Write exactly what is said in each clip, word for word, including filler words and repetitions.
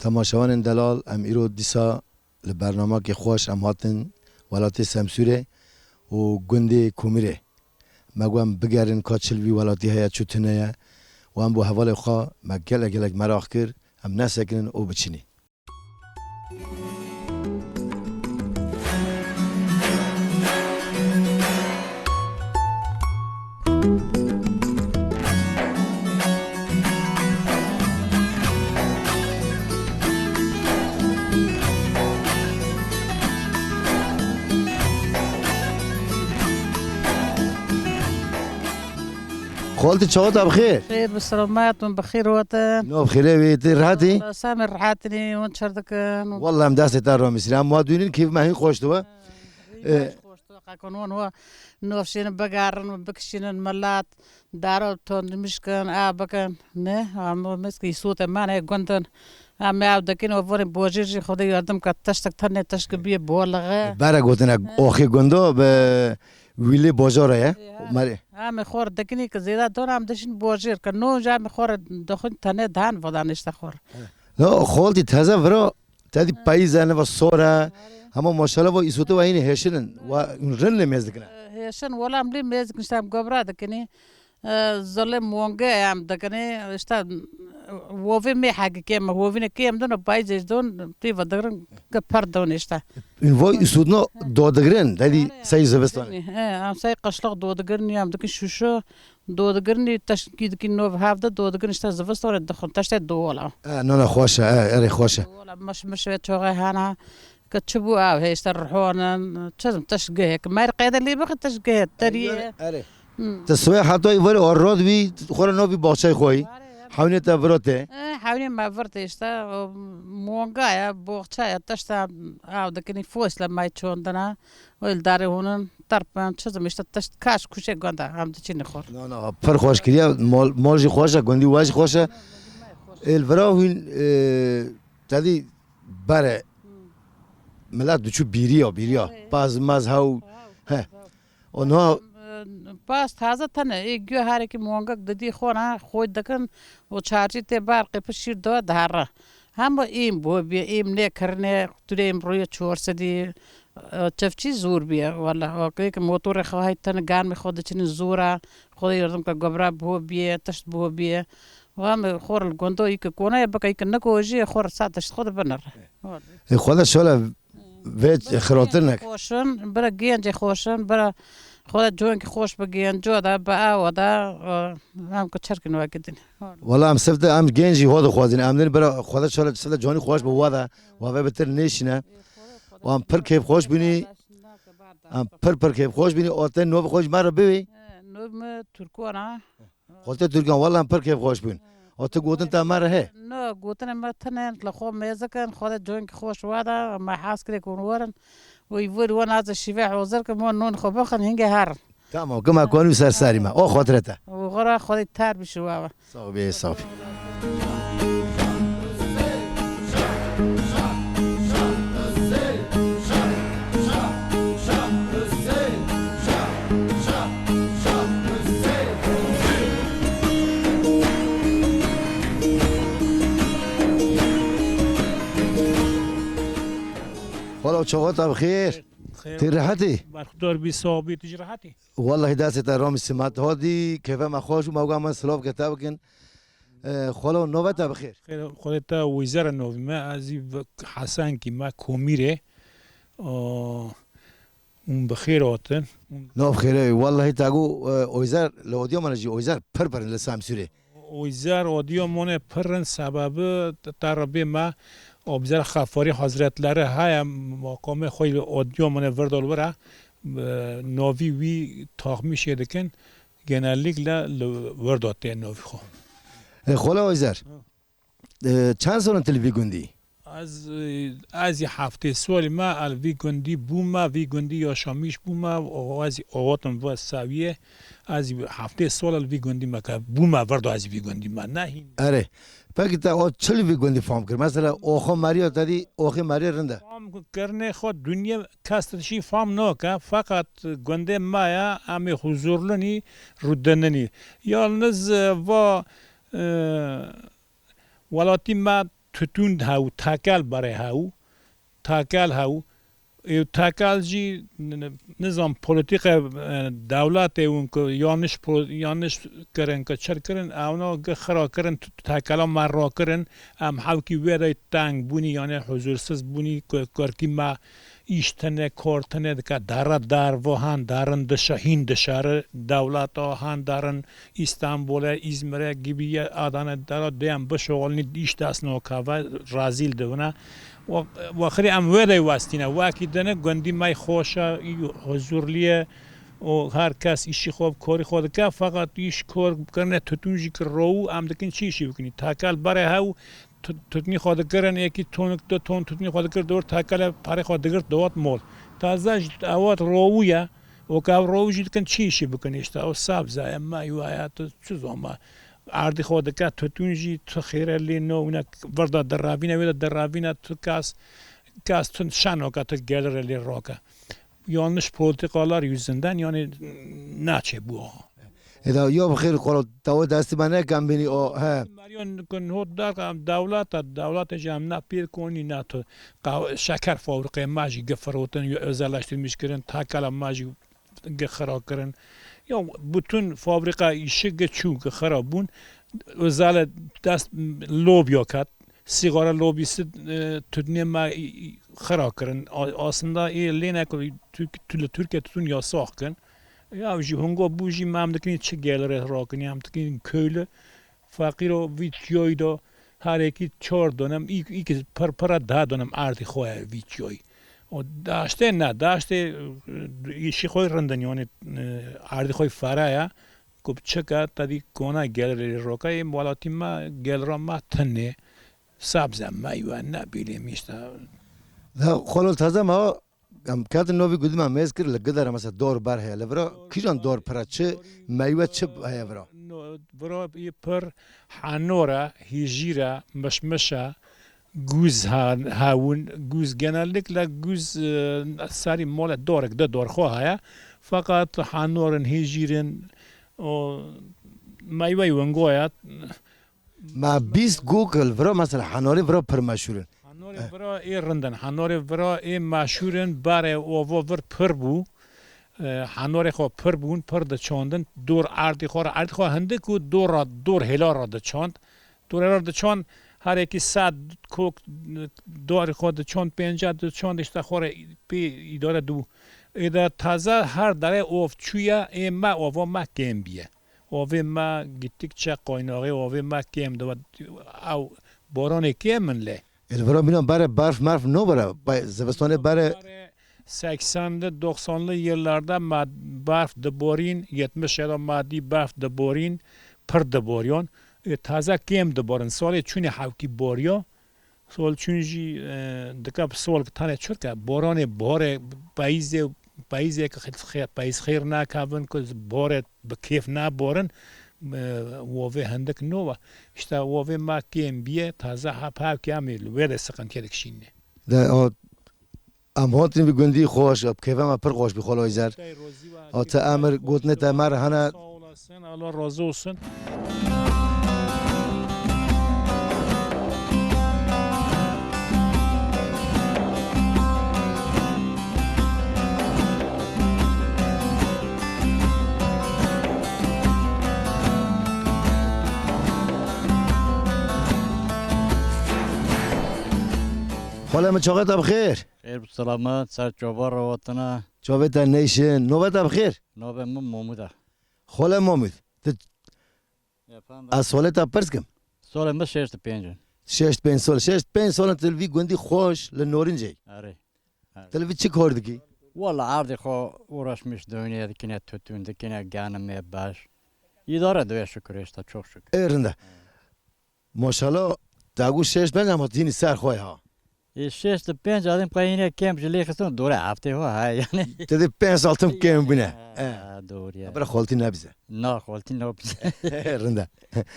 Temaşevanên delal, em îro dîsa li bernamekê xweş em hatin welatê Semsûrê û gundê Komîrê. Me got em bigerin ka çi li vî welatî heye, çi tune ye û em bo hevalê xwe me gelek gelek meraq kir, em nesekinin û biçinî. Xaltî, çawa te bi xêr? Xêr bi selamet, hûn bi xêr hatin. Nav xêrê wê, tu rehet î? Wala, Samê rehet in, hûn çi dikin? Wala em destê te ramîsîne. Em wa dûnîn kêf me hîn xweş dibe. Ee, Xweş dibe, qekon hûn wa navşênin bigerin û bikişînin milet. Dara tondimîş kin, ev bikin. Ne, em mizkî sûtê me ne gundin. Em ev dikin û vonê bojêr jî Xwedê yardim ke tiştek tenê tiştek biyê bolixe. Bere gotine oxê gundo bi wîlê bojara ye. Merê. Em xor dikinî ki zêde don em dişin bojêr ke. No jî em xor dixwin tenê dan vodan işte xor. No, xoltî teze vira, te dî peyîz e, neva sor e. Hema maşallah va îsotê wa hînê hêşin in. Wa rind lê mêz dikine. Hêşin, wala em lê mêz dikin, işte em gobra dikinî. E, zilê monge em dikinê, işte, wovê mê hegî kêm e, hovîne kêm din û payîzê jî don, tê ve digirin ke per don işte. Ûn vay îsotna dodigirin, dedî sey zivistan. He, em sey qişlix dodigirin, em dikin şûşo, dodigirin, teşkî dikin nov hevde dodigirin, işte zivistan dixwin, teştê dola. E, nana xweş e, e, erê xweş e. Dola, miş, miş ve çoğe hana, ke çi bû ev, he, işte rihon in, çi zim, teşgehek, mer qeyde lê bixin teşgehek, teriye. Erê. Hmm. Te sibê heta îvarê arad wî, xwe re navî baxçeyê xwe yî. Are, are. Hewnê te vira tê. E, hewnê me vir tê işte, o, monga ye, boxça ye, tişta ew dikinî fosle me çondina. O li darê hûnin, terpin, çi zim işte tişt kaş kuşê gonda, em diçînî xor. Na, na, pir xweş kiriye, mal, mal jî xweş e, gundî we jî xweş e. Ê li vira hûn, e, tedî bere, hmm, milet diçû bîriya, bîriya. Are. Paz, maz, hew. Hew, he. Hew. Onha. Pas taze tene, ê guya herekî mongek didî xwe re, xwe dikin û çarçî tê bar qêpir şîr do dihere. Hema êm bo bîye, êm nêkirine, turê êm rûye çor sedî, e, çiftçî zor bîye, wele. Wekî ki motorê xwe hay tene, germê xwe diçinin zor e, Xwedê yardim ke gobra bo bîye, tişt bo bîye. Wa me xor li gondo yî ki kone ye, bike yî ki niko jî xor sa tişt xwe de binere. Wele. Ê, Xwedê şole vê xirotine. Xweşin, bira gencê xweşin, bira Xwedê conkî xweş bi genco de, bi awa de, e, em ku çirkin wekî din. Wala em sifte em gencî ho dixwazin, em din bira Xwedê şole sifte canî xweş bi wa de, wa ve bitir nêşine. Û em pir kêfxweş bûnî, em pir pir kêfxweş bûnî, o te nov xweş me re biwî. E, nov me Turkona. Xweltê Tirkan, wela em pir kêfxweş bûn. O tu gotin te me re he? No, gotinê me tune, li xwe mêz dikin, Xwedê conkî xweş wada, me hez kirê ku hûn werin. Û îvor wan ez şîve hozir kim, wan non xwe bixin, hingê herin. Tamam, kima konî ser serî me. O xatirê te. Û xora Xwedê ter bişi wawe. Sağ ol, sağ ol. Xwela, çawa te bi xêr? Xêr. Tê rehetî? Berxudar bî, sax bî, tu jî rehetî? Wellahî destê te ramî simet hadî, kêfe me xweş û me got me silav ke te bikin. E, xwelo, nove te bi xêr. Xêr, xwedê te Wîzer e novî me, ez jî ve-, Hesenkî me, Komîrê. O, hûn bi xêr hatin. Nav xêre, wellahî te got, e, Oyzer, li Adıyamanê jî Oyzer pir pir in li Semsûrê. Oyzer Adıyamanê pir in, sebebi te re bê me Abizer Xefarî Hazretleri heye, makamê xwe li Adıyamanê vir dal vir e, e, navî wî taxmîşê dikin. Genellikle li wir de tê navî xwe. E, Xwela Oyzer, ha, e, çend sal in tu li vî gundî? Ez, e, ez ê heftê salî me, ez li vî gundî bûme, vî gundî yaşamîş bûme, û ez ê avatim ve sewiyê, ez ê heftê sal li vî gundî me ke bûme, vir de ez ê vî gundî me, ne hîn. Erê, pekî te o çi li vî gundî fam kir? Mesela, oxo meriya te dî, oxê meriyê rind e. Fam kirinê xwe dinyê kes tişî fam nake, feqet gundê me ye, em ê huzurlinî, rûdinî. Yalniz, e, va, e, welatî me tutûn hew, tekel berê hew, tekel hew. Ê tekel jî n-, n-, nizam polîtîke, e, dewletê hûn ku yanlış pro-, yanlış kirin, ku çir kirin, ewna gi xira kirin, t-, tekela me rakirin, em hewkî wê re teng bûnî, yanî huzûrsiz bûnî, ku kurkî me îş tine, kar tine dike, dere dervo han derin dişa-, hîn dişari dewleta, han derin Îstanbul'e, Îzmir'e gibi ye adane dera dê em bişoxulnî, îş dest nokeve, rezîl dibine. Wa-, wexirî em wê de westîne, wekî dine gundî me xweş e, î huzurlî ye û her kes îşî xwe bi korî xwe dike, feqet îş kor kirine tutûn jî ki row em dikin çi îşî bikinî? Tekel berê hew tu-, tutnî xwe dikirin, êkî tonik du ton tutnî xwe dikir, dor tekele perê xwe digirt, dewat mol. Taze jî ewat rowû ye, û ke ew rowû jî dikin çi îşî bikin, îşte ew sebze ye, meywe ye, tu çi zoma. Erdî xwe dike, tutûn jî tu xêre lê no wine vir de direvîne, wê de direvîne, tu kes, kes tu şeno ke tu gelire lê roke. Yanlış politikalar yüzünden yani naçe bu. Eda yo bi xêr xolo, tawe destî me ne kembînî o, he. Meriyon kun hot dar em dewleta, dewleta jî em ne pêr konî ne tu. Qaw-, şeker fabrikayê me jî gifirotin, özelleştirmiş kirin, takala me jî gixira kirin. Ya bütün fabrika işi gi çû, gixira bûn. Özele dest lobya ket. Sîgara lobisi, e, tütünê me, i, i, xira kirin. A-, aslında ê lêne ku Türk-, tu-, li Türkiye tütün yasax kin. Ya jî hungo bû jî me em dikinî çi gelirê rakinî, em dikinî köylü, feqîro vî çiyoyî do her yekî çar donem, î, î ki pir pira deh donem erdî xwe ye vî çiyoyî. O daştê ne, daştê, e, îşî xwe rindin, yani, e, erdî xwe fere ye. Ku çika te dî kona gelirê roka, ê welatî me gelira me tinê. Sebze, meywe, ne bileyim işte. Da xolol taze me, em ketin novî gudî me mêz kir, li gidere mesela dor ber heye. Li vira kîjan dor pira çi meywe çi heye vira? No, vira yê pir hanore, hîjîre, mişmişe, guz ha-, hewin, guz genellikle guz, e, serî mole dorek de dorxo heye. Fakat hanorin, hîjîrin, o meywe wengoya. Ma bîst gokil vira mesela hanorê vira pir meşhûr in. Hanorê vira ê rind in, hanorê vira ê meşhûr in, berê ovo vir pir bû. E, hanorê xwe pir bûn, pir diçandin, dor erdî xwe re, erdî xwe hindik û dor ra, dor hêla re diçand. Dor hêla re diçand, her yekî sed kok dorê xwe diçand, pênceh diçand, işte xwe re pê îdare dibû. Ê de taze her derê ov çûye, ê me ova me kêm bîye. Ovê me gittikçe qaynaxê ovê me kêm dibe. Ew boranê kêm in lê. Ê, li vira mîna berê berf merf nobere, bay-, zivistanê berê. Seksenli, doksanlı yıllarda ma-, berf diborîn, yetmiş ya da madî berf diborîn, pir diboriyon. Ê, taze kêm diborin. Salê çûnê hewkî boriyo. Sol çûn jî, e, dike bi sol tenê çirke, boranê, borê, peyizê, peyizê ki xi-, xi-, peyiz xêr nakevin, ku borê bi kêf naborin, e, wovê hindik nova. İşte wovê ma kêm biye, taze hep hevkê em ê li wê de sıkıntıya dikişînê. De o, em hatin vî gundî xweş, bi kêfa me pir xweş bî, xwelo Îzer. Tey rozî we, a te emir gotine te mer hene. Sağ olasın, Allah razı olsun. Xwele min çaxê te bi xêr. Xêr bi selamet, ser çava re hatina. Çavê te neyşin. Navê te bi xêr? Navê min Mamûd e. Xwele Mamûd. Tu Efendim? Ez solê te pirs kim? Solê min şêşt û pênc in. Şêşt pênc sol. Şêşt pênc sol in tu li vî gundî xweş li Norincê. Erê. Erê. Tu li vî çi kor dikî? Walla erdê xwe uğraşmış dönüye dikine, tutun dikine, ganimê baş. İdare dibe şükür işte, çok şükür. Ê rind e. Maşallah, te got şêşt pênc ama tu hînî ser xwe ha. Ê, şêşt û pênc adim qey yine kêm ji lê xistin dore heftê xwe ha yani. Te dê pênc sal tim kêm bûne. Ha, ha, doğru ya. Bira xoltî nebize. Na, xoltî nebize. Rind e.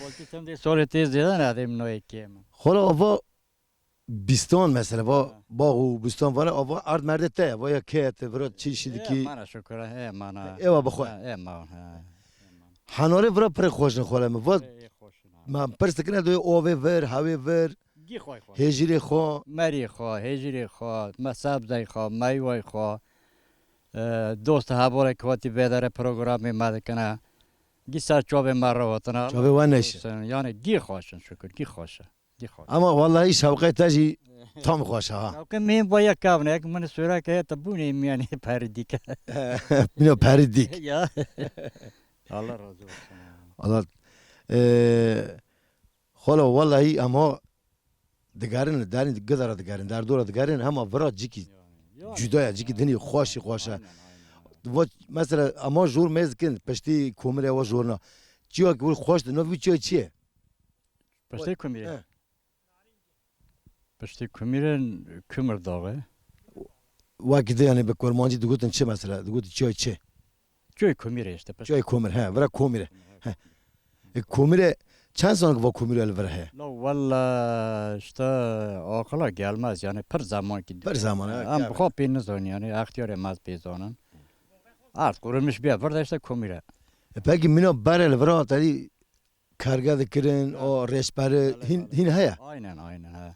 Xoltî tim dê solê tê zêde ne, adim noyê kêm. Xola ava bîstan mesela, va, ha, bağ û bîstan vane, ava erd merdê te ye, va ya keye te, vira çi işî dikî? Ê, mana şükür, ê, mana. Ê, wa bi xwe. Ha, ê, ma, ha. Hanarê vira pir xweş in xole min. Va, ê, ê, xweş in, ha. Ma pirs dikine doyê ovê vir, hewê vir. Gî xwe xwe. Hêjirê xwe. Merî xwe, hêjirê xwe, me sebzey xwe, meyvey xwe. E, dost hevalek hatî vê derê programê me dikine. Gî ser çavê me re hatine. Çavê we neşe. Yani gî xweş in şükür, gî xweş e. Gî xweş. Ama wallahî şewqê te jî tam xweş e ha. Şewqê min bo yek kevnek, min sûreke heye te bûnê miyanê perî dîke. Mîna perî dîk. Ya. Allah razı olsun. Allah, e, xwela wallahî em ha digerin, derîn gidara digerin, derdora digerin, hema vira cikî Yani, yani. Cudaya, cikî dinî xweşî xweş e. Aynen, aynen. Va, mesela, ama jor mêz kin, piştî komire wa jorna. Çiya ki xweş de, no vî çiya çi ye? Piştî komire. He. Piştî komire Kumir dağı. Wekî de yani bi kurmancî digotin çi mesela? Digotin çiya çi? Çiya komire işte. Çiya komir, he, vira komire. He. E, komire, çend sal va komire li vir heye? La walla işte akıla gelmez yani pir zaman ki. Pir zaman, evet, Em yani. Bi xwe pê nizon yani extiyarê mez pê zonin. Art kurulmuş bir vir de işte komire. E, peki mîna berê li vira tedî karge dikirin, o rêşberi hîn, hîn heye? Aynen, aynen, he.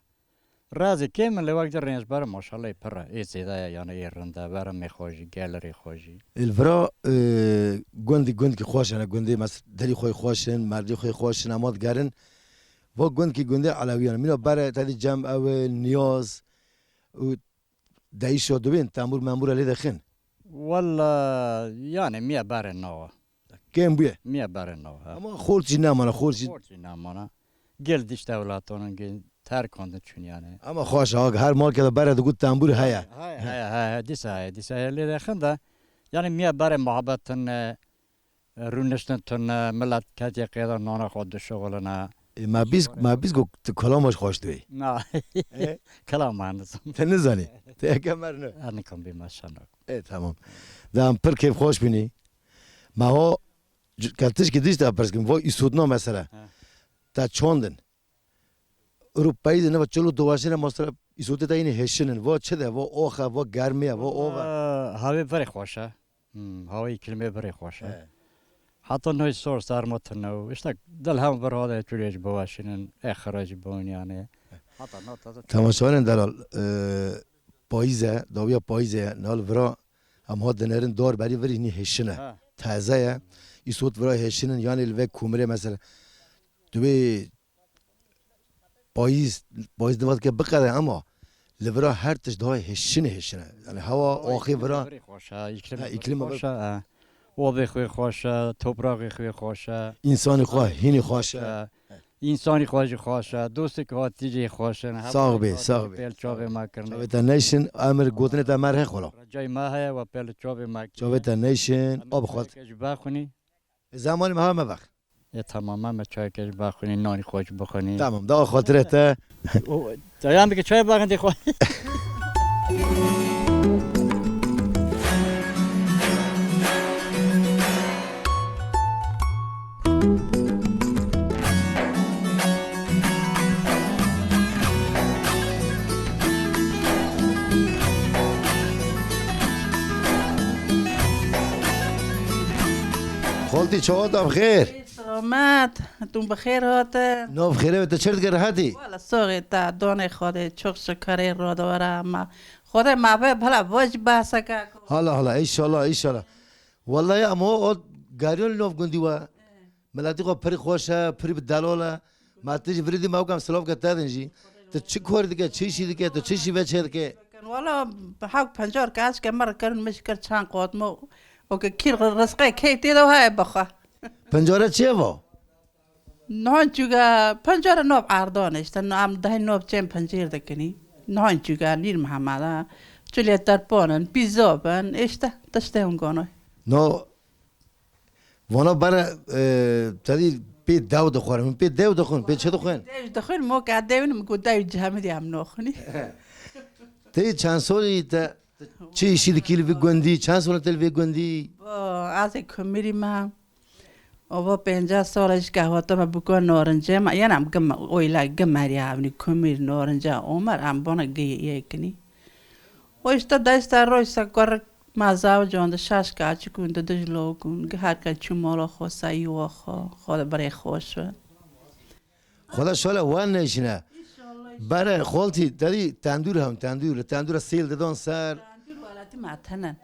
Razî kêm in lê wek di rênjber maşallah pir e. Ê zêde ye, yani ê rind e, vermê xwe jî, gelirê xwe jî. Ê li vira, e, gundî gundkî xweş in, gundê mes-, dilî xwe xweş in, merdî xwe xweş in, ema digerin. Va gundkî gundê Elewiyan. Mîna berê tedî cem ew e, niyaz û deyişa dibên, tembûr membûra lê dixin. Walla, yani miye berê nawa. Kêm bûye. Miye berê nawa, ha. Ama xort jî nemana, xort jî. Xort jî nemana. Gel dişte welatanın gel terk ondun çün yani. Ama xweş ha, her malkê de bere digot tembûr heye. Heye, heye, heye, dîsa heye, dîsa heye lê dixin de. Yani miye berê muhabbetin, e, rûniştin tune, millet ketiye qêda nana xwe dişuxulina. E, me bîst, me bîst got tu kilamaj xweş dibê. Na. E? Kilam mühendisim. Te nizanî. Te yeke mer ne. Anikom bî meşanok. E, tamam. De em pir kêfxweş bînî. Me ho c-, ke tişkî dîş te pirs kim. Va îsotna mesela. Ha. Te çandin. Ewropayî de neva çilo dovaşine mesela îsotê te yine hêşinin. Va çi de, va ox e, va germî ye, va ov e. Aa, havê verê xweş e. Hmm, hawayî kilimê birê xweş e. He. Heta noy sor serma tune û işte dil hem vir hade çûlê ji biweşînin, ê xira jî bûn yani. Hata na taze. Temaşevanên delal, e, payîz e, dawiya payîzê ye, nal vira em hat dinerin dar berî vir hînî hêşin e. Ha. Taze ye. Îsot vira hêşinin yani li vê komirê mesela. Tu bê Payîz, payîz divat ke biqede ama li vira her tişt daha hêşine hêşine. Yani hewa axê vira. Birê xweş e, îklîmê Ha, birê îklîmê xweş e, ha. Ovê xwe xweş e, toprağê xwe xweş e. Însanê xwe hînî xweş e. E, însanî xwe jî xweş e, dostê hatî jî xweş in. Sağ bê, sağ bê. Pêl çavê me kirine. Çavê te neyşin, emir gotinê te merhe xwela. Recayê me heye we pêl çavê me kirine. Çavê te neyşin, Em ab xwet. Çayeke jî vexwinî. Zamanê me ha me vex. E, tamam, me çayeke jî vexwinî, nanî xwe jî bixwinî. Tamam, dawa xatirê te. O, dayan bike çay baxin dê xwe. Xaltî çawa da bi xêr? Selamet, tu bi xêr hate. Nav xêre ve, te çer dike, rehetî? Wala soxê te, donê Xwedê, çok şükür ê rodora me. Xwedê me ve bela voj behseke. Hala hala, înşallah, înşallah. Wallahî ama o gariyon nav gundî we. Miletî xwe pirî xweş e, pirî bi delal e. Ma tu jî virî dî me wekam silav ke te din jî. Tu çi kor dike, çi işî dike, tu çi işî ve çê dike? Wala hewk pencar ke ez ke me re kirin, min jî kir çend qat me. O ke kîr rizqê key tê de heye bixwe. Pencare çi ye va? Nihan çûga pencare nav erdan e, işte, em dehê nav çên pencêr dikinî. Nihan çûga Mîr Mihemed e. Çilê terpan in, pîza bin, işte, tiştê hûn ganoy. No, Vana bere, e, tedî pê dew dixwin. Hûn pê dew dixwin, pê çi dixwin? Dew dixwin, mo ke dew in, min got dew cihemidî em naxwinî. Tê çend salî te, çi îşî dikî li vî gundî? Çend sal te li vî gundî? Bo, ez ê kumirî me. Ava pênceh sal e ji ke hate me biko narincê me. Yên em gim, oyla gimeriya evnî kumir, narinca omer, em bona giyê yekinî. O işte desta roy se kor ma zav con de şaş kaçik un de dij lokun. Her ke çu mala xo se yuwa xo. Xo de birê xoş be. Xweda şole wan neşine. Bare xoltî, te dî tendûr hem tendûr, li tendûra sêl didon ser. Tendûr welatî me tenin.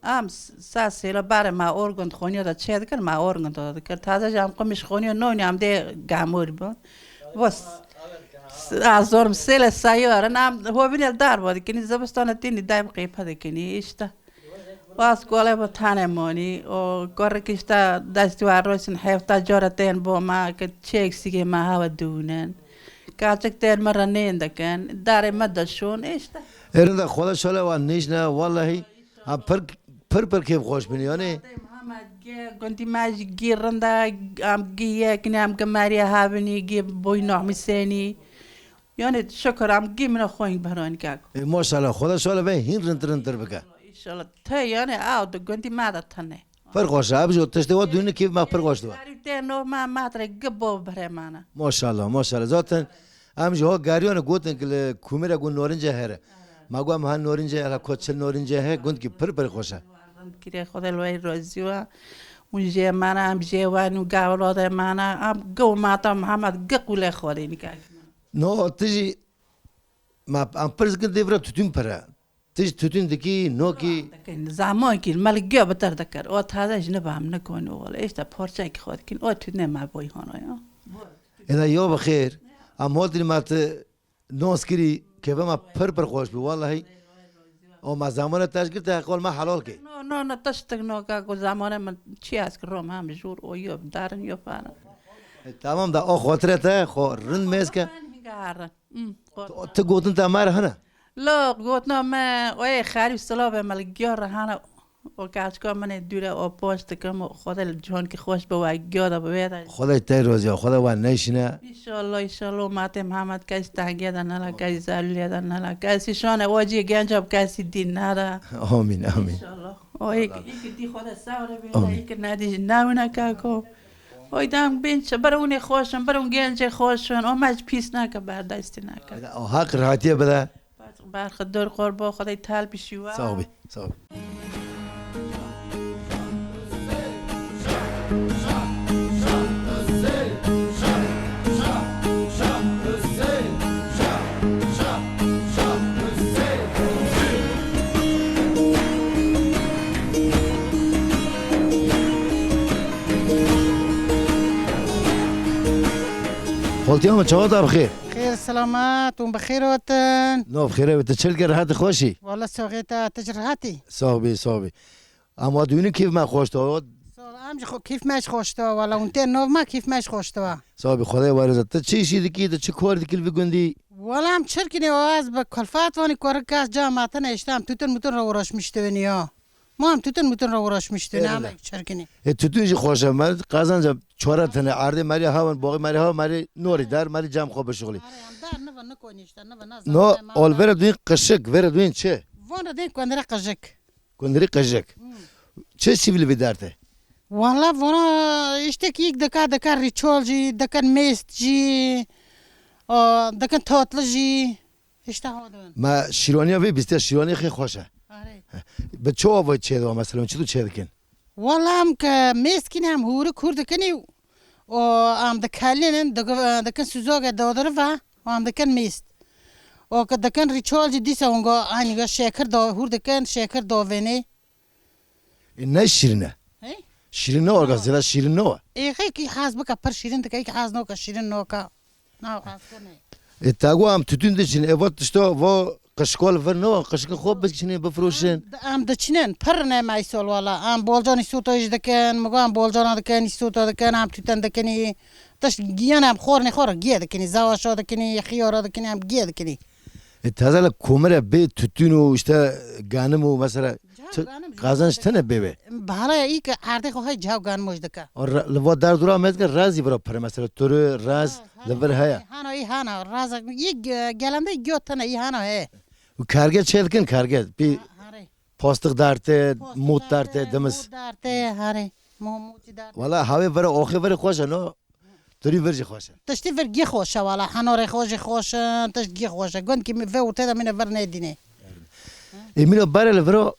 Em s-, sa sêla bare me orgund xoniya da çê dikir, me orgund da dikir. Taze jî em qumîş xoniya nonî em dê gamor bûn. Bas. S-, a zorim sêle sayar in, em hovînê dar bo dikinî, zivistana tînî dayb qêpe dikinî, işte. Bas gole bo tane monî, o korik işte destî wa rosin hefta cara tên bo me, ke çek sigê me hava dûnin. Kaçik tên me re nên dikin, darê me de şûn, işte. Êrin de xwe de şale wan nêşne, wallahî. Ha, pir, pir, pir kêf xweş bin, yanî. Muhammed gê, gundî me jî gî rinda, em gî yek ne, em gî meriye habinî, gî boy nahmisênî. Yanî şikir, em gî min xwên beranî kak. E, maşallah, Xweda şale ve hîn rintir rintir bike. Înşallah. Te yanî ew di gundî me de tune. Pir xweş e, ev jî tiştê we dûnî kêf me pir xweş dibe. Garî tê no me, me tirê gi bo birê me ne. Maşallah, maşallah. Zaten em ji ho geriyane gotin ki li Kumêre got norince here. Ma got em ha norince, hele ko çil norince he, gund ki pir pir xweş e. Kirê Xwedê li wey rozî we. Hûn jê me ne, em jê we, nû gavlodê me ne, em gi û mata Mihemed gi qûlê Xwedê nîka. No, tu jî, ma, em pirs kin dê vira tutun pir e. Tu jî tutun dikî, nokî? Dikin, zamonkî, me li giya bi ter dikir. O taze jî niba em nikonî wele. Îşte parçeyekî xwe dikin. O tutnê me boy hana ya. Êna ya bi xêr. Em hotî ma tu nos kirî, kêfa me pir pir xweş bû, wallahî. O me zamane te ji girte, heqol me helal kê. No, no, no, tiştik no, ka ku zamane min çi ez ki rom hem jûr o yo, darin yo parin. E, tamam da, o xotire te, xo rind mêz ke. Hinga herin. Hmm, xo- Tu, tu gotin te me re hene? Lo, gotina me, o ê xerîb silav be me li giya re hene. O kaçka min ê dûre o poş dikim, o Xwedê li cihankî xweş be, we giya de bi wê de. Xwedê te rozî, Xwedê we neyşine. Înşallah, înşallah, matê Mihemed kes tengê de nela, kes zelûlê de nela, kesî şane o cî genca bi kesî dî nera. Amîn, amîn. Înşallah. O ilk, ilk dî Xwedê sewre bê, Amîn. İlk nedî jî newine kako. Oy dem bin çi, bir hûnê xweş in, bir hûn gencê xweş in, o me ji pîs neke, berdestî neke. O haq rahatiye bide. Berxi dur qurbo, Xwedê tel bişî we. Sağ ol, sağ ol. Xoltiya min çawa da bixêr? Xêr selamet, hûn bi xêr hatin. Nav xêre wê, tu çi dikî, rehet û xweş î? Wala soxê te, tu jî rehet î? Sax bî, sax bî. Em wa dûnî kîf me xweş diwa. Sağ ol, em jî xwe-, kîf me jî xweş diwa, wala hûn tên nav me, kîf me jî xweş diwa. Sax bî, Xwedê we rêze. Tu çi îşî dikî, tu çi kor dikî li vî gundî? Wala em çirkinê o ez bi kulfat vanî korik kes ca me tine işte em tütün mütün re uğraşmış dibin ya. Ma em tütün mütün re uğraşmış dibin, em çirkinê. E, tütün jî xweş e, me qazanca çore tine, erdê merî hawan, boğî merî hawan, merî norî der, merî cem xwe bişuxlî. Are, em dar niva nikonî işte, niva nazan. No, ol vera duyên qişik, vera duyên çi? Van re duyên kundere qijik. Kundirî qijik. Hmm. Çi sivîl vî derte? Wala vana işte ki ilk deka deka rîçol jî, deken mêst jî, a, deken tatlı jî. İşte ha dön. Me şîroniya vê bîste, şîroniya xê xweş e. Are. Bi çi avay çê diwa mesela, çi tu çê dikin? Wala em ke mêst kin em hûrik hûr dikin û em dikelînin, dik-, dikin süzogê dodiriva û em dikin mêst. O ke dikin rîçol jî dîsa hûn go, anî go şêkir da, hûr dikin, şêkir dovênê. E, ne şîrin e. Hey? Şîrin ne orga, zêde şîrin ne o. E, hey ki hez bika pir şîrin dike, ki hez noka şîrin noka. Na, hes kene. E, ta go em tütün diçin, e, va tişta, va qişkol vir ne o, qişkin xo biçinê, bifroşin. Em, em diçinin, pir ne me îsol wala. Em bolcan îsota jî dikin, mi go em bolcana dikin, îsota dikin, em tütün dikinî. Tişt giyan em xornê xor giye dikinî, zawaşa dikinî, xiyara dikinî, em giye dikinî. E, taze le komire bê tütün û işte ganim û mesela çi-, kazanç tine bê be. Bahala ya ilk erdê xo hay caw ganim hoş dike. O ra-, li va derdora me dike razî vira pir mesela turu raz li vir heye. Hana, î hana, raz, î ge-, gelende göt tine, î hana he. Û karge çê dikin, karge. Bir postik darte, mut darte, dimiz. Mut darte, hare. Mo-, mutî darte. Wala havê vira, oxê vira xweş e, no? Turî vir jî xweş e. Tiştî vir gî xweş e wala. Henorê xwe jî xweş in, tişt gî xweş e. Gund kî vê û tê de mîne vir nedînê. Ê mîna bare li viro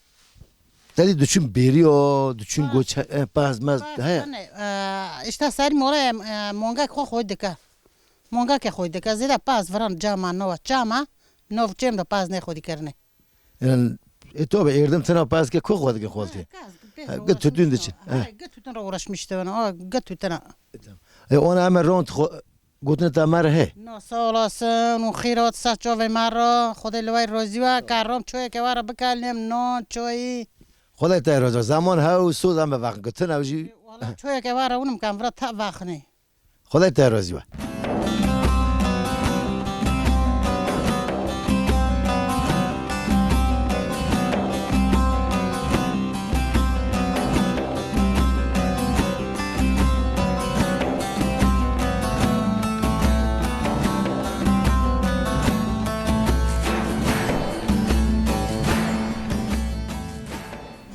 te dî diçûn bêrî o, diçûn goçe, e, paz mez, heye. Îşte serî mora, e, mongek xwe xwe dike. Manga ke xwedî dike, zêde pez viran cama nava çama, nav çêm de pez nê xwedî kirine. Yani, e, tabi êrdim tena pez ke ku xwedî ke xwedî. Ha, kes, ha, bêhna git tütün diçin. Ha, ha. Git tütün re uğraşmış de bana. O, git tütüne. E, tamam. E, ona eme rond xo-, gotine te me re he. Na, sağ olasın. O xîrat sa çavê me re. Xwedê li wey razî we. Kerram çoyeke we re bikelnim. Nan, çayî. Xwedê te razî we. Zaman he û soz eme vexin. Gotine ew jî. E, wala çoyeke we re winim kem vira te vexinê. Xwedê te razî we.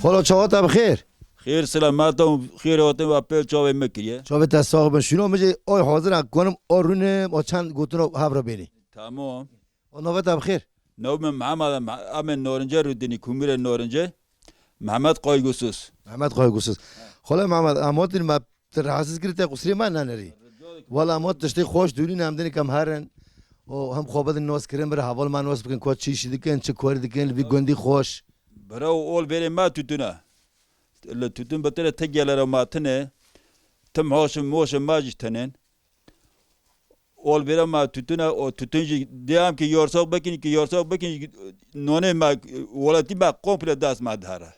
Xwelo çawa te bi xêr? Xêr, selamet û xêr hatin ve pêl çavê me kiriye. Çavê te sax bin. Şûna min jî oy hazir e, konim o rûnim, o çend gotin o hev re bênî. Tamam. O navê te bi xêr? Nav min Mihemed e, Mih-, em ê Narince rûdinî, Kumîrê Narince. Mihemed Qaygusuz. Mihemed Qaygusuz. Xwele Mihemed, em hatin me tu rahatsiz kirî te qusirê me nenerî. Wala em hat tiştê xweş dûnîn em dinê kem herin. O hem xwe bidin nas kirin, bir heval me nas bikin, ku çi işî dikin, çi karî dikin, li vî gundî xweş. Bira û ol verê me tütüne. Li tütün bi tire te gelere ma tine. Tim hoşim moşim ma jî tenên. Ol vêre ma tütüne, o tütün jî diyam ki yorsak bekin, ki yorsak bekin, nonê ma, welatî ma komple dest ma dihare.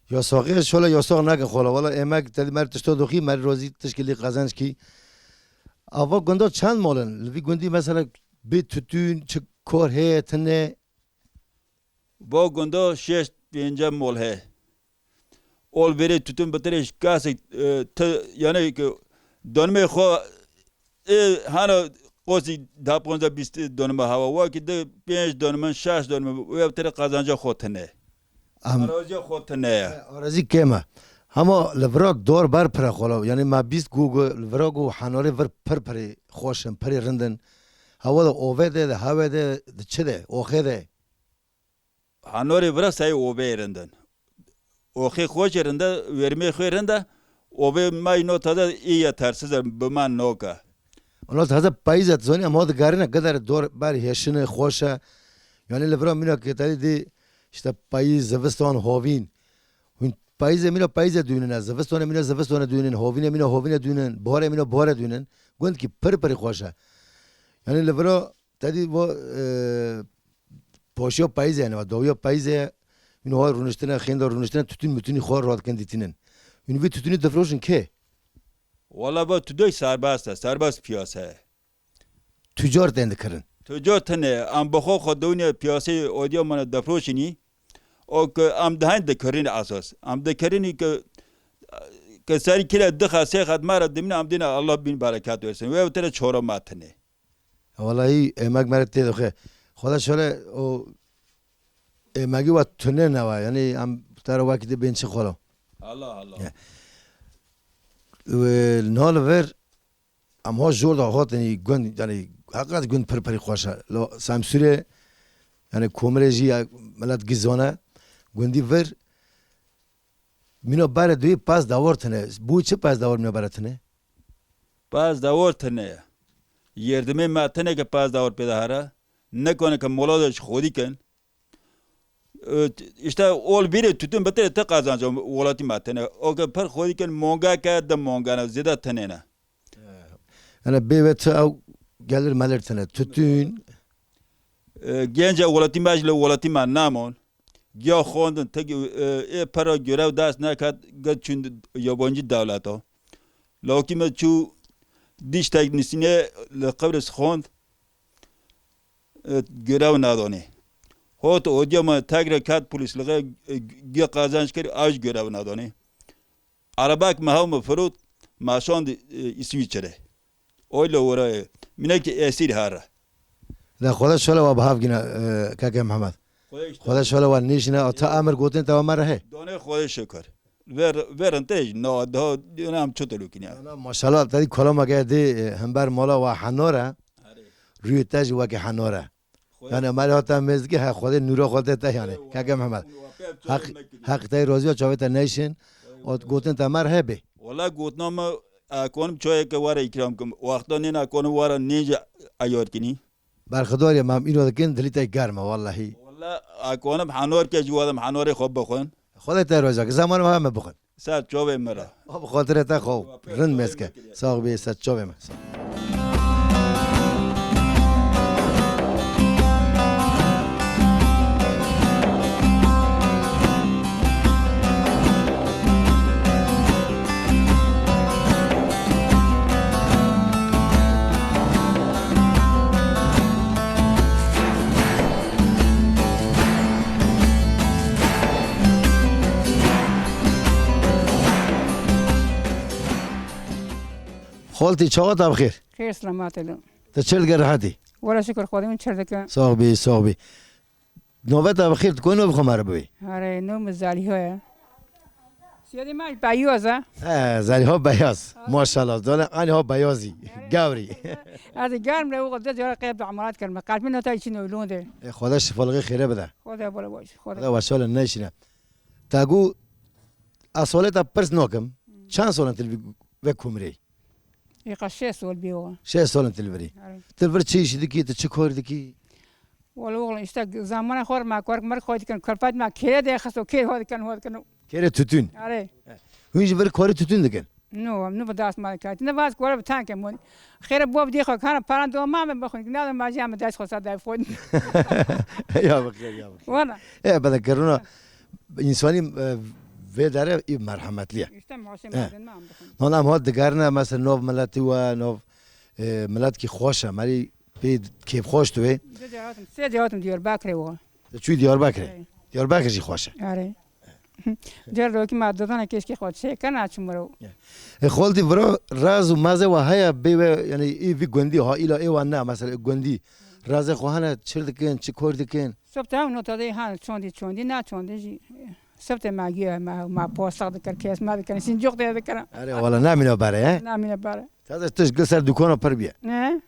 Yasakê şole yasak neke xola. Wala emek tedi mer tişto doxî, mer rozî tişkilî qazanç kî. Ava gunda çend mol in? Li vî gundî mesela bê tütün, çi kor heye, tine? Bo gunda şeş pênce mol he. Ol verê tütün bitirê kasek, e, te, yani ki donmê xo, e, hana qosî da ponza bîst donma hava. Wa ki de pênc donma, şeş donma, ve bitirê qazanca xo tine. Am- Araziya xo tine ya. E, arazi kême. Hama li vira dor ber pire xola. Yani ma bîst gu gu li vira gu hanarê vir pir pirê xweş in, pirê rind in. Hewa de ove de, de hewe de, de çi de, oxe de. Hanorê vira sayê oveyê rind in. Oxê xweşê rind e, wermê xwê rind e, ovê may no taze î yetersiz e, bi man noke. Ona taze payîz e, tu zanî, em ha digerine, gider dor ber hêşine, xweş e. Yani li vira mîna ke te dî, işte payîz, zivistan, hovîn. Hûn payîzê mîna payîzê dûnine, zivistanê mîna zivistanê dûnin, hovînê mîna hovînê dûnin, buharê mîna buharê dûnin. Gund kî pir pirî xweş e. Yani li vira Te dî va, e, paşiya payîzê, yani va dawiya payîzê, hûn ha rûniştine, xênda rûniştine, tütün mütünî xwe radikin dîtînin. Hûn vî tütünî difroşin kê? Wala va tütün serbest e, serbest piyase ye. Tücar tên dikirin. Tücar tine, em bi xwe xwe dewine piyaseyê odiya mane difroşinî, o ke em dihayn dikirin esas. Em dikirinî ke, ke serî kire dixe sê xet me re dimine, em dîne Allah bin bereket versin. Wê tine çora me tine. Welahî emek me re tê dixe. Xweda şole o emegî we tune newe. Yani em te re wekî dibên çi xwelo. Allah Allah. Ya. Wê niha li vir em ha jor da hatin î gund, yani heqet gund pir pirî xweş e. Lo Semsûrê, yani Komirê jî ya milet gizone. Gundî vir mîna berê duyê pez dawar tine. Bû çi pez dawar mîna berê tine? Pez dawar tine ye. Yerdimê me tine ke pez dawar pê de here. Nekane ke mola de ji xwedî kin. E, işte ol bîrê tütün bitire te qazanca welatî me tine. O ke pir xwedî kin monga ke de monga ne, zêde tine ne. Yani bê ve tu ew gelir melir tine. Tütün. E, genca welatî me ji li welatî me namon. Giya xwendin, tek, e, ê pera görev dest nekat, gel çûn yabancı dewleta. Lawkî me çû diş teknîsînê li Qibris xwend, e, görev nadonê. Hot odiya me tek re ket polîsliğe, e, giya qazanç kir, ew jî görev nadonê. Erebek me hew me firot, me şand, e, Îswîçre. Oy le were, minekî esîr here. La Xweda şole wa bi hev gîne, e, keke Mihemed. Xweda şole wa nêşîne, ata emir gotin te wa me re he. Donê Xwedê şikir. Ver, verin te jî, na, daha, diyona em çi telokîne. Na, maşallah, te dî kolama ke dê, e, hember mala wa henor e. Rûyê te jî weke henor e. Xwedê. Yani, me re hata mêz dike, he, Xwedê nûra xwe de te, yani. Xwedê keke Mehmet. Xwedê Heq, çavê me kiriye. Heq te razî ya çavê te neyşin. Xwedê ot gotin te mer hebe. Wala gotina me a konim çoyeke were îkram kim. Wexta nêna konim were nêje eyar kinî. Berxudar ye, mam îro dikin, dilî te germ e, wellahî. Wella, a konim henor ke ji wadim henorê xwe bixwin. Xwedê te roja, ki zaman me me bixwin. Ser çavê me re. Bi xatirê te xwe rind mêz ke. Sax bî, ser çavê me. Xaltî, çawa te bi xêr? Xêr, selamet e. Te çi dike, rehetî? Wela şikir Xwedê, min çi dike. Sax bî, sax bî. Navê te bi xêr, tu koy navê xwe me re bibî? Erê, navê min Zaliha ye. Siyadê me Beyaz e. He, Zaliha Beyaz. Maşallah, dole ani ha beyazî. Gavri. Ez ê germ re û de cara qeyb de emanet kerme. Kalbin nota için ölüğünde. E, Xweda şifalığı xêre bide. Xweda bala baş. Xweda. Xweda başale neşine. Tagu, a soleta pers nokim. Çend solan tilvi ve kumrey? Ê, qas şeş sol bî o. Şeş solan tilviri. Erê. Tilvir çi işi dikî, tu çi kor dikî? Wala oğlum, işte zamana xor ma kork merk xo dikin, kolpat ma kere de xaso kere ho dikin, ho dikin. Kere tütün. Are. Hûn ji vir korê tütün dikin? No, no bi dast ma dikin. Ne vaz kore bi tanke mon. Xêre bo bi xo kana paran do ma me bixwin. Ne ma jam dest xo sa dayf xo. Ya bi xêr, ya bi xêr. Wala. E, bada kiruna insanî, e, vê dere î merhemetli ye. İşte muhaşem. E. Merdin ma bixwin. Mana em hat digarine mesela nov milletî we, nov, e, millet ki xweş e. Merî pê kêfxweş tu wê. Dê hatim, sê dê hatim Diyarbakirê wa. Tu çûyî Diyarbakirê? Erê. Diyarbakir jî xweş e. Erê. Diyarbakir ma dodana keşke xwe çê kena çimro. E, xoltî viro raz û meze wa heye bê we, yani ê vî gundî ha îla ê wa ne, mesela gundî. Razê xwe hene çir dikin, çi kor dikin? Sibte ew nota de han çondî çondî, na çondî jî. Sibte ma giya, ma, ma posta dikir, kes ma dikir, sincok de dikir. Erê, wala namîne bare, he? Namîne bare. Taze tu ji gil ser dukana pir bîye. Ne?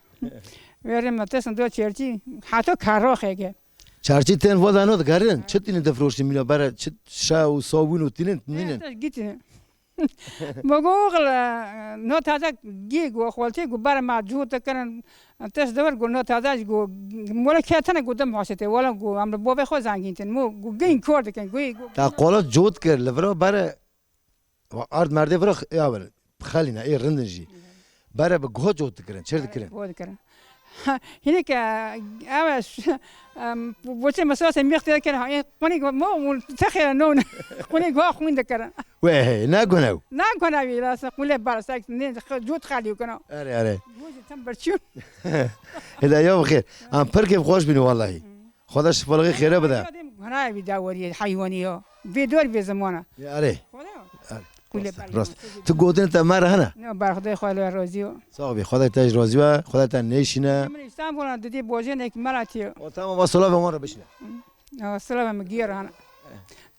Verê me tesin do çerçî, hato karroxeke. Çerçî tên voda no dikarin. Çi tînin difroşin mîna bere, çi şa û sawîn û tînin, nînin. Te gitine. Mogo oğul, e, no taze gî go xoltî go bare ma cû te kirin. Tes dever go no taze go, mola ketene go dem hasete, wala go amre bove xo zangîntin. Mo go gin kor dikin, go, go. Ta qola cût kir, li vira bare Wa ard merdê vira x-, ya wer, xelîne, ê rindin jî. Bere bi guha cot dikirin, çêr dikirin. Guha dikirin. Hinek, e, ew e, ş-, em, bo-, boçê mesela se mîx tê dikirin, ha, ê, qunê guha, mo, mo, texê non. Qunê guha xwîn dikirin. Wê, ne gune ew? Ne gune ew, la se qule bar, se ne, cot xelî kino. Erê, erê. Guha jî tem berçûn. Hêda ya bixêr. Em pir kêf xweş bînin wallahî. Xweda şifalığı xêre bide. Guna ew dawerî heywanî ya. Vê dor vê zamana. Ya, erê. Xweda. Erê. Kule rast, rast. Tu gotin te me re hene? Ne, bar Xwedê xwe le razî yo. Sağ ol, Xwedê te ji razî be, Xwedê te nêşîne. Min İstanbul'a dedi, bojê nek me re tiyo. O tamam, o salave wan re bişine. Ya, salave mi giyer hene.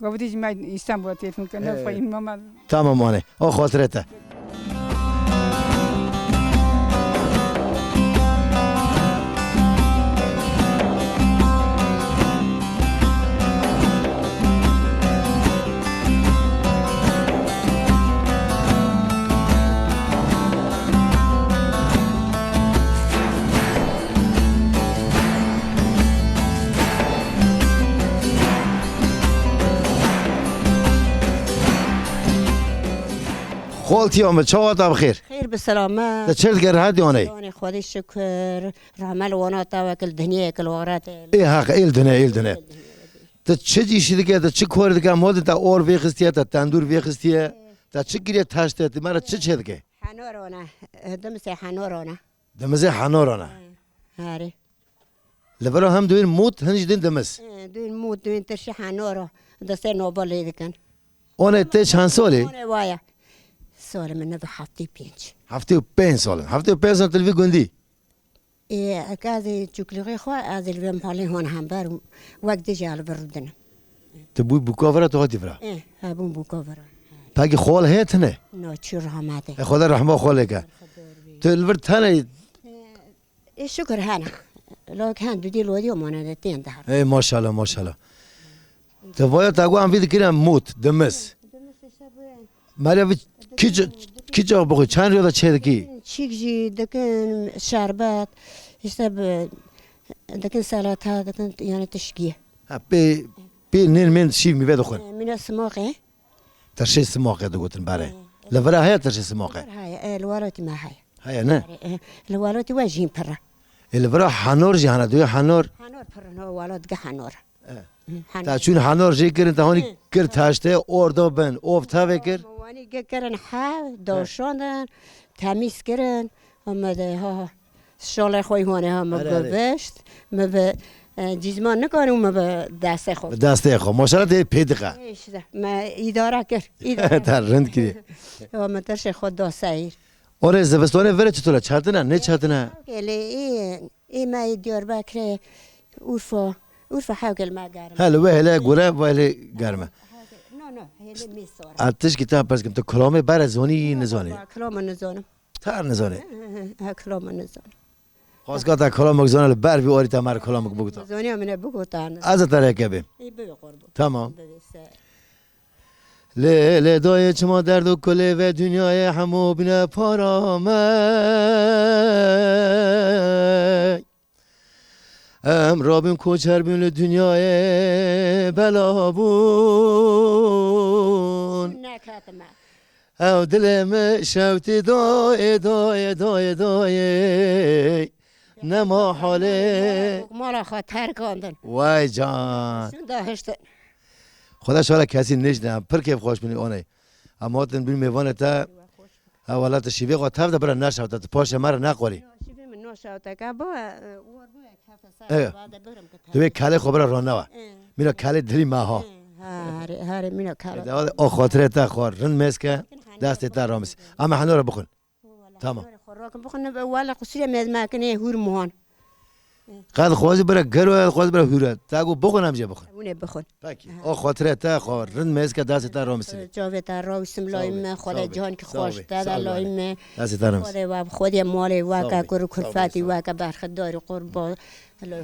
Gavdî ji me İstanbul'a telefon ke, ne Ee, fayim mama. Tamam, wane. O xatirê te. Xoltiya min, çawa te bi xêr? Xêr bi selamet. Te çêl dike, rehet yanê? Yanê Xwedê şikir. Rahme li wana te wekil dinyê yekil wexrete. Ê heq, êl dine, êl dine. Te çi îşî dike, te çi kor dike? Modê te or vêxistiye, te tendûr vêxistiye. Te çi kiriye taşte, te me re çi çê dike? Henorona. Dimisê henorona. Dimizê henorona. Harê. Li vira hem duyên mût, hin jî duyên dimiz. Duyên mût, duyên tirşî henoro. Destê noba lê dikin. One te çend solê? One waya. Solê min nebe heftê pênc. Heftê û pênc solin. Heftê û pênc solin tu li vî gundî? Ê, ez ê çûklixê xwe, ez ê li vê malê hona hember û wek dijî ez li vir rûdinim. Tu bû bûka vira, tu hatî vira? Ê, hebûn bûka vira. Pekî xol heye tine? No, çû rahmetê. E, Xweda rehma xolê ke. Tu li vir tenê? Ê, şikir hene. Lok hen dudî lodî mane de tên de her. Ê, maşallah, maşallah. Te vaya te gu em vî dikirem mût, dimiz. Meriya vî kî, kî Kî çax bixwe, çend rûya da çê dikî? Çîk jî dikin, şerbet, işte bi, dikin selata, dikin yani tişkî. Ha, pê, pê nêr mêr şîv mîve dixwin. E, mîna simoqê. Tirşê simoqê digotin berê. E, e. Li vira heye tirşê simoqê? Heye, e, li welatî me heye. Heye ne? E, e, li welatî we jî pir e. E, li vira henor jî hene, duyê henor. Henor pir in, ho welat ge henor. E. Hı, henor. Ta çûn henor jê kirin, te honî Hı. kir taştê, ordo bin, ov tavê kir. Me wanî ge kirin hev, doşandin, temîz kirin. Hema de, ha, ha. Şalê xwe hone ha, me Erê, erê. gubişt, me bi, e, cîzman nikanî û me bi destê xwe. Bi destê xwe. Maşallah tê pê diqe. E, işte, me îdare kir, îdare. Te rind kiriye. Ya me tirşê xwe da seyir. Orê zivistanê vere çitur e? Çetin e, ne çetin e? Gelê ê, ê me ê Diyarbekirê, Urfa, Urfa hewgel me germ. Hele we hele gure, we hele germe. No, no, hele me sor. A tişkî te pers kim, tu kilamê bere zonî, nizonî? Kilama nizonim. Tar nizonî? He, kilama nizonim. Xwazka te kilamek zana li ber vî orî te mer kilamek bigota. Zoniya min e bigota. Ez te reke bê. Ê bibe qurban. Tamam. Bibe se. Lê, lê dayê çima derd û kulê ve dinyayê hemû bine para me. Em rabûn koçer bûn li dinyayê bela bûn. Neketime. Ew dilê min şewtî dayê, dayê, dayê, dayê. Nema halê. Mala xwe terkandin. Way can. Şûn dahiştin. Xweda şala kesî nêşne, em pir kêfxweş bûn onê. Em hatin bûn mêvanê te. Ha, wela tu şîvê xwe tev de bira neşewte, tu paşê me re neqorî. Şîvê min neşewte, ka bo, e, war bo, e, kefe ser, Evet. Ba de birim ki Tu wê kelê xwe bira ranewa. Evet. Mîna kelê dilî me ha. Evet, harê, harê mîna kelê. Dewa de, o xatirê te xwe rind mêz ke, destê te ramis. Ama heno re bixwin. Tamam. Xwe rakin bixwin, wala qusûrê mêz me kinê hûr muhan. Qed xwazî bira gero, qed xwazî bira hûre. Ta got bixwin em jê bixwin. Hûn ê bixwin. Peki. O xatirê te xwe rind mêz ke destê te ramis. Çavê te rawisim layê me, Xwedê cihan ki xweş te de layê me. Destê te ramis. Xwedê we, Xwedê malê we ke kur kulfetî we ke berxedarî qurban. Hello.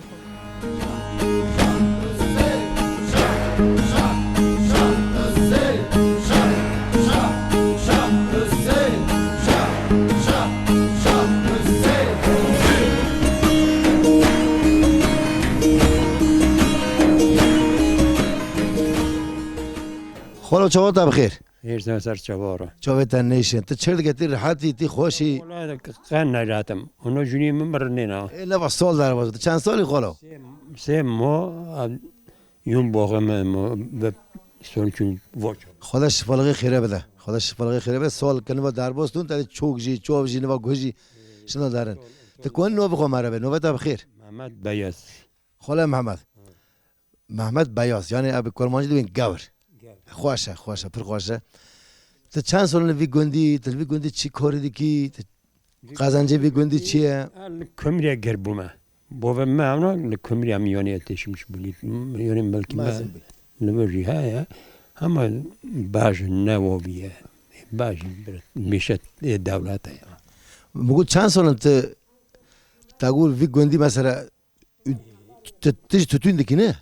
Xwelo çawa te bi xêr? Hêrsa ser çava re. Çavê te nêşin. Tu çir dike, tî rehetî, tî xweşî? Wala qen neyratim. Hûno jûnî min birinêna. Ê, neva sol derbas. Tu çend salî xwelo? Sê, sê mo, a, yûn boxe me mo, ve sol çûn voç. Xweda şifalixê xêre bide. Xweda şifalixê xêre bide. Sol keniva derbas tûn, te çok jî, çov jî, niva guh jî şina derin. Tu kon novê xwe mere be, novê te bi xêr. Mehmet Beyaz. Xwele Mehmet. Mehmet Beyaz, yani ebi kurmancî dibên gewr. Gewr. Xweş e, xweş e, pir xweş e. Tu çend sal li vî gundî, tu li vî gundî çi korî dikî, tu qazancê vî gundî çi ye? Li Kumrê ger bûme. Bovê me hewna li Kumrê em yanê têşmiş bûnî. Yanê melkî me. Mezin bû. Li vir jî heye. Hema baj ne wovî ye. Baj bir mêşet ê dewlete ye. Bû çend sal in tu, te got vî gundî mesela Û tu, tu jî tutûn dikî ne?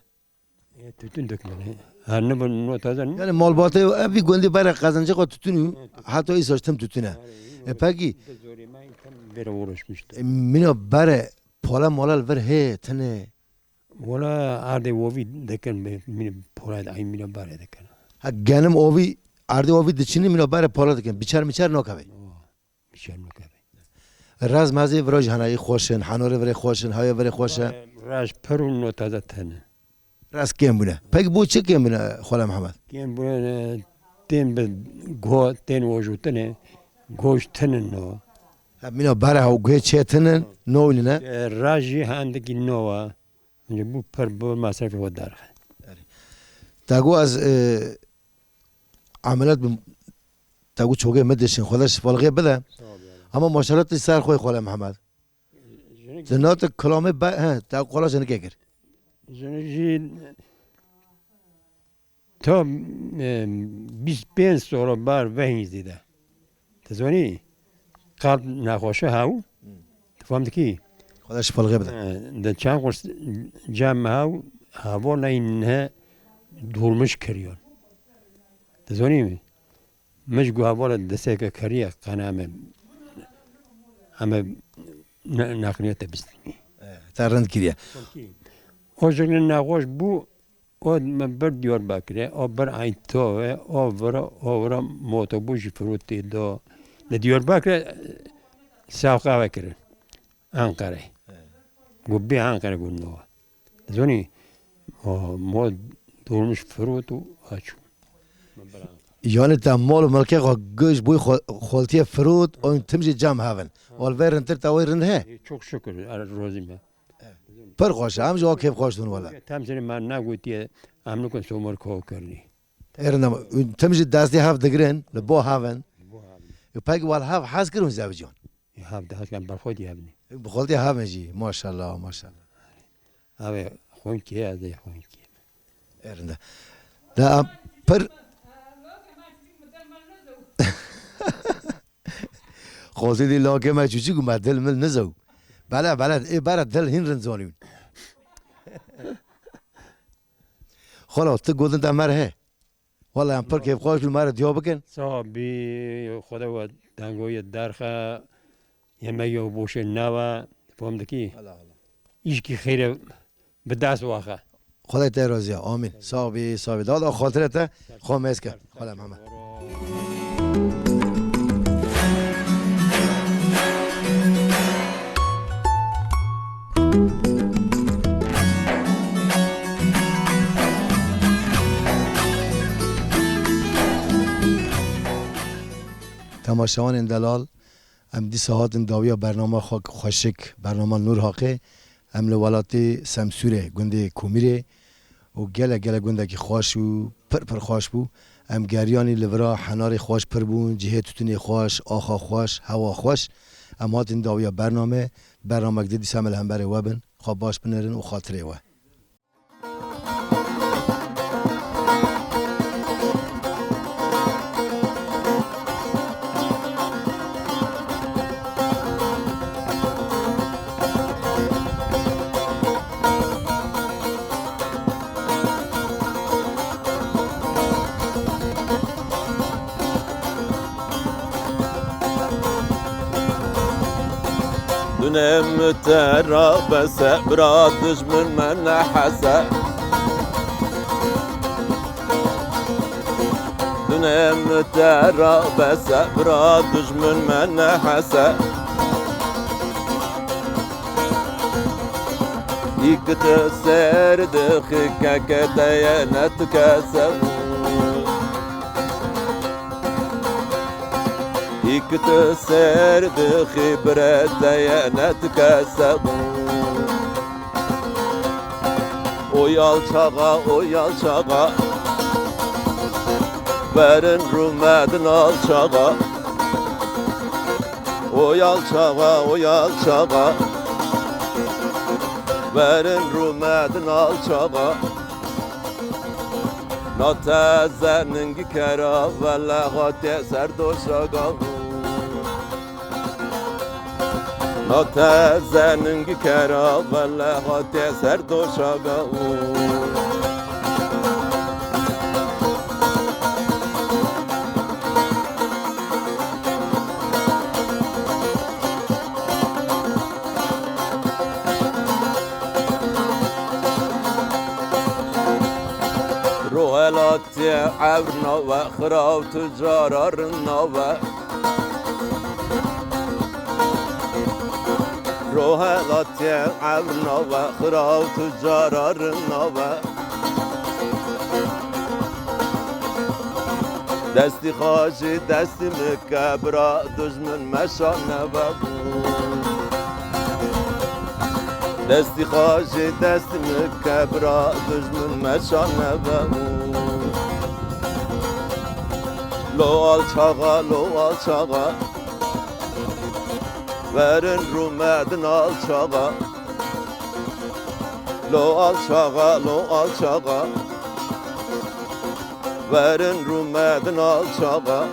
E, tutûn dikî ne? Her ne bu nota da ne? Yani malbatê ev vî gundî bere qezencê xwe tutûn û heta îsaj tim tutûn e. E, pekî? Bi zorê me tam bere uğraşmıştı. E, mîna bere pala mala li vir hê tine. Wala ardê ovî dikin, mîna pala ay mîna bere dikin. Ha, genim ovî, ardê ovî diçînin mîna bere pala dikin. Biçer miçer nakeve. Oh. Şermeke be. Raz mazê viraj hanayî xweş in, hanorê virê xweş in, haya virê xweş e. Raz pir û nota da tene. Raz kêm bûne. Peki bu çi kêm bûne, Xwele Mihemed? Kêm bûne, tên bi go, tên wojutine, goş tinin no. Ha, mîna bare ha, guhê çê tinin, no ne? E, raz jî handikî no wa. Önce bu pir bu masrafê xwe derxe. Erê. Te got ez, e, ameliyat bim, te got çokê min dişin, Xweda şifalixê bide. Sağ ol ya. Ama maşallah tu ser xwe Xwele Mihemed. Jinik Te nat kilamê be, he, te qola jinikê kir. Jinik jî Ta, e, bîst pênc sala ber vehî zêde. Tu zanî, qelb nexweşe hew. Tu fam dikî? Xweda şifalixê bide. E, de çend qurs cem hew, heval neyne dolmuş kiriyan. Tu zanî mi? Min ji guhavara desteke keriye qename. Em ê ne-, neqliye te bistînî. Eh, te rind kiriye. O jî nexweş bû, o me bir Diyarbakirê, o bir Eyntovê, o vira, o vira motobû jî firûtî do. Li Diyarbakirê sewqa ve kirin. Enqerê. He. Got bê Enqerê got nava. Dizanî, o, mo dolmuş firot û aç. Yani te mal û milkê xwe giş bûy xwe-, xweltiyê firot û tim jî cem hevin. Wal vê rindtir te wê rind he? Ê, çok şükür, er rozî me. Pir xweş e, em jî wa kêf xweş dûn wele. Tem sene me negotiye, em nikin somar ko kirinî. Ê rind e, tim jî destê hev digirin, li bo hevin. Bo hevin. Ê, pek wal hev hez kirin zewiciyan. Ê, hev de hez kirin, berxwe diye hevin. Ê, bi xweltiyê hevin jî, maşallah, maşallah. Ev ê xwînkê, ez ê xwînkê. Ê rind e. De em pir Xwezî dî lakê me çûçik û me dil mil nizew. Bele, bele, ê bere dil hîn rind zanîn. Xwela, tu gotin te mer he. Wela em pir kêfxweş bûn, me re diya bikin. Sax bî, Xwedê we dengoyê derxe, yemegê we boşê nebe, fam dikî? Îşkî xêrê bi dest waxe. Xwedê te razî ye. Amîn. Sax bî, sax bî. Dada xatirê te xwe mêz ke. Xwele Mehmet. Temaşevanên delal, em dîsa hatin dawiya bernama xwe xweşik, bernama Nûr Haqê. Em li welatê Semsûrê, gundê Komîrê û gelek gelek gundekî xweş û pir pir xweş bû. Em geriyanî li vira henarê xweş pir bûn, cihê tutunê xweş, axa xweş, hewa xweş. Em hatin dawiya bername, bernamek di dîsa me li hemberê we bin, xwe baş binêrin û xatirê we. Dune min te ra bese, bira dijmin me nehese. Dune min te ra bese, bira dijmin me nehese. Î ki tu ser dixî, keke te ye ne tu kese. Î ki tu ser dixî, bire te ye ne tu kese bû. Oy alçağa, oy alçağa, verin rû me din alçağa. Oy alçağa, oy alçağa, verin rû me din alçağa. Na te zeningî kera, vele hatiye ser doşaga. Na te zeningî kera, vele hatiye ser doşaga. Rohelatiye evr nave, xiraw tu cara rind nave. Rohelatiye evr nave, xiraw tu cara rind nave. Destî xwe ji destî min ke, bira dijmin me şa neve bû. Destî xwe ji destî min ke, bira dijmin me şa neve bû. Lo alçağa, lo alçağa, verin rû me din alçağa. Lo alçağa, lo alçağa, verin rû me din alçağa.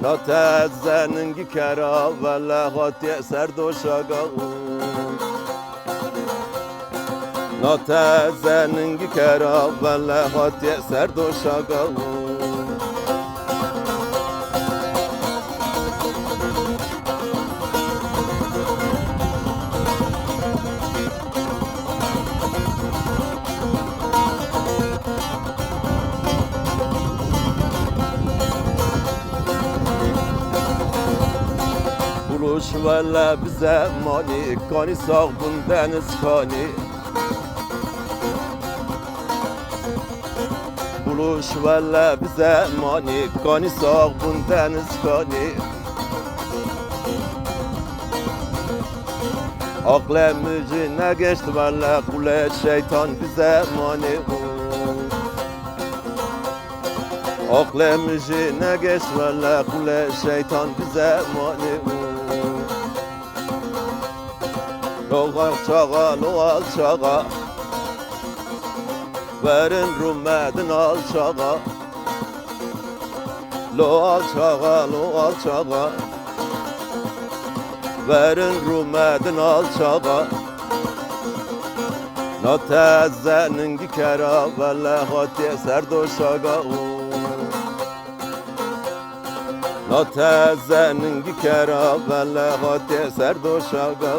Na te zeningî kera, vele hatiye ser doşaga. Na te zeningî kera, vele hatiye ser doşaga. Şwele bi zemanî kanî sax bûn denizkanî. Buluş wele bi zemanî kanî sax bûn denizkanî. Aqle min jî negeşt wele qule şeytan bi zemanî. Aqle min jî negeşt wele qule şeytan bi zemanî. Loğal çağa, loğal çağa. Verin rûmedin al çağa. Loğal çağa, loğal çağa. Verin rûmedin al çağa. Na teze ningi kera vele hatiye ser doşaga. Na teze ningi kera vele hatiye ser doşaga.